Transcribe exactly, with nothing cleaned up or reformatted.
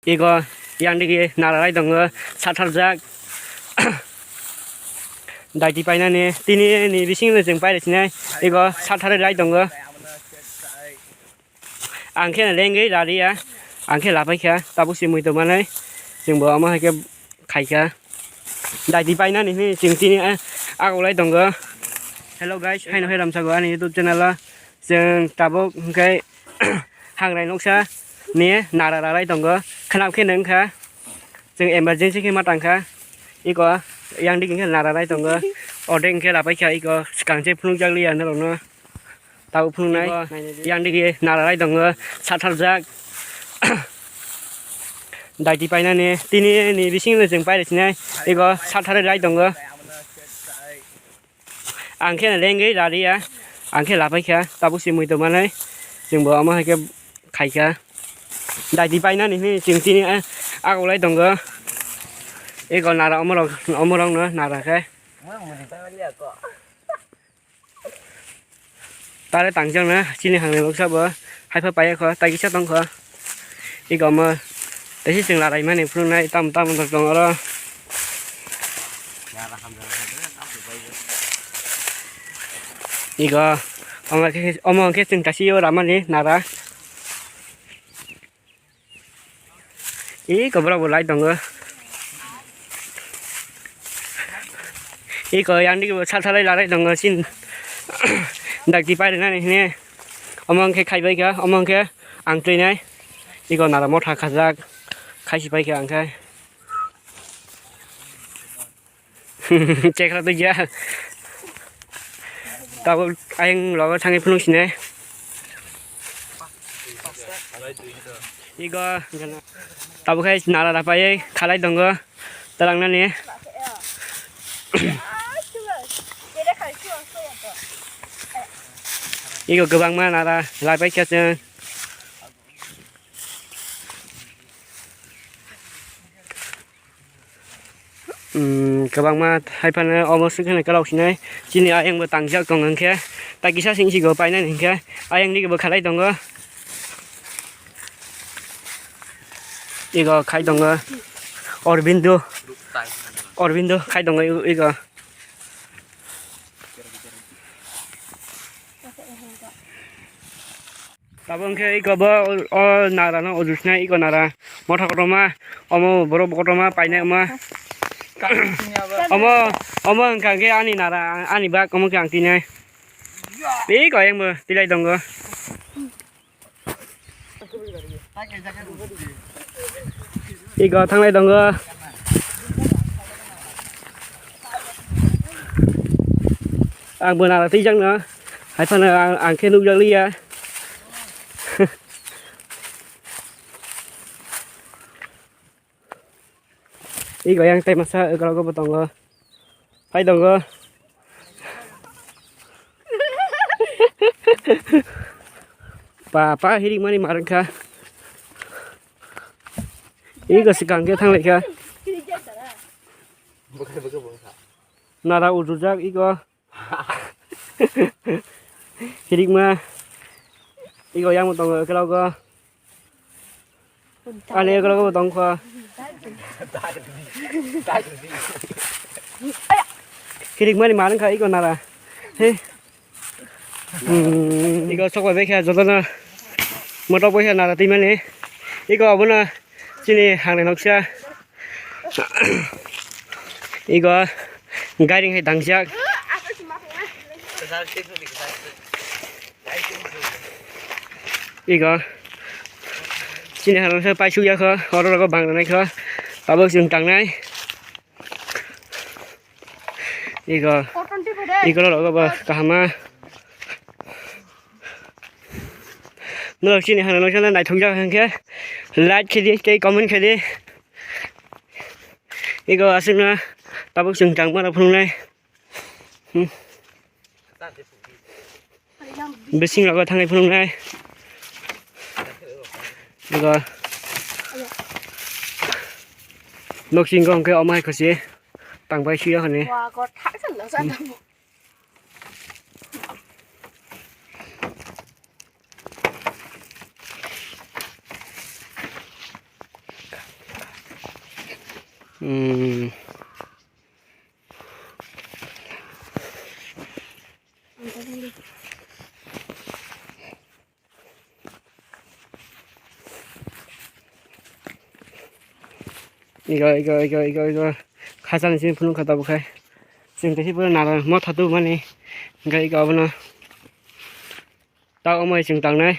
Ego yang digi nara lai tongo, satharjak. Daiti painani tini ni bisingo chwng pairi sinai, ego satharwi lai tongo. Ang khe lengwi rariya, ang khe lapaikha, tabuk si mui tongmani, chwngbo omo hai khe khaikha. Daiti painani hwnwi chwng tini, eh, agulai tongo. Hello guys, haino hai ramsago ani YouTube channel o. Chwng tabuk hwnkhe hangrai nuksa ni nara ralai tongo. Khwnam khe nung kha. Chwng emergency khe ma tangkha. Iko yang dik hwnkhe nara rai tongo. Ordek hwnkhe lapaikha iko swkang se phunukjak liya norokno. Tabuk phunuknai. Iko yang dik nara rai tongo. Satharjak. Daiti painani tini ni bisingo chwng pairi sinai. Iko satharwi rai tongo. Ang khe lengwi rariya, ang khe lapaikha, tabuk si mui tongmani, chwngbo omo hai khe khaikha. Daiti painani hwnwi chwng tini, eh, agulai tongo. Ego nara omorok, omorokno nara khe. Tare tangjakna chini hangni nuksa bo. Haipha paiyakho, tai kisa tongkho. Iko omo teisi chwng laraimani phunuknai tam tam wngkha tongo oro. Iko omo khe, omo khe chwng tasio ramani nara. Iko borok bo lai tongo. Iko yang digi bo sal salai larai tongo sin. Dakti parinani hine. Omo hwnkhe khaibai kha, omo hwnkhe ang twi nai. Iko nara motha khajak. Khaisi pai kha ang khe. Chekra twi ya. Tabuk ayang logo thangwi phunuk sine. Iko tabuk hai nara rapai khalai tongo. Talangnani. Iko kwbangma nara lai pai kha chwng. Umm, kwbangma hai phano omo swkhe kwlak sinai. Chini ayang bo tangjak tongo hwnkhe. Tai kisa sing siko painani hwnkhe. Ayang digi bo khalai tongo. Ego khai tongo. Aurobindo. Aurobindo khai tongo ego. Tabuk hwnkhe iko bo o, o nara no ujusnai iko nara motha kotorma omo borok bo kotorma painai omo. Omo, omo wngkha khe ani nara ani bak omo khe ang tinai. Iko ayang bo tilai tongo. Iko thanglai tongo. Ang bo nara twijak no. Hai phano ang, ang khe nukjak liya. Iko yang tai masa eko bo tongo. Hai tongo. Pa, pa, hirik mani marang kha. Iko sikang khe thanglai kha. Nara ujujak iko. Hirikma. Iko yang tongo ekologo. Ani ekologo tongkho. Hirikmani manang kha iko nara. He. Hmm, iko sok bai kha jotono. Motok bai kha nara twi mani. Iko abono chini hangnai noksa. Ego gairing hai dangjak. Ego chini hanang se paisuk ya kho, oro rogo bang nai kho, tabuk chwng tangnai. Ego ego rogo bo kahama. Norok chini hanang se naithok jak hwnkhe like khe di tei comment khe di. Ego aswkno tabuk chwng tangmano phunuknai. Hmm. Bising rogo thangwi phunuknai. Ego. Noksing kong khe omo hai khusi tangbai suya hwnwi. Wa, ko thak san lo sa. Hmm. Hmm. Igo, igo, igo, igo, igo. Khachang sini phunuk kha tabuk khai. Chwng tei pura nara motha tubumani. Hingkhe igo abono. Ta omo hai chwng tangnai.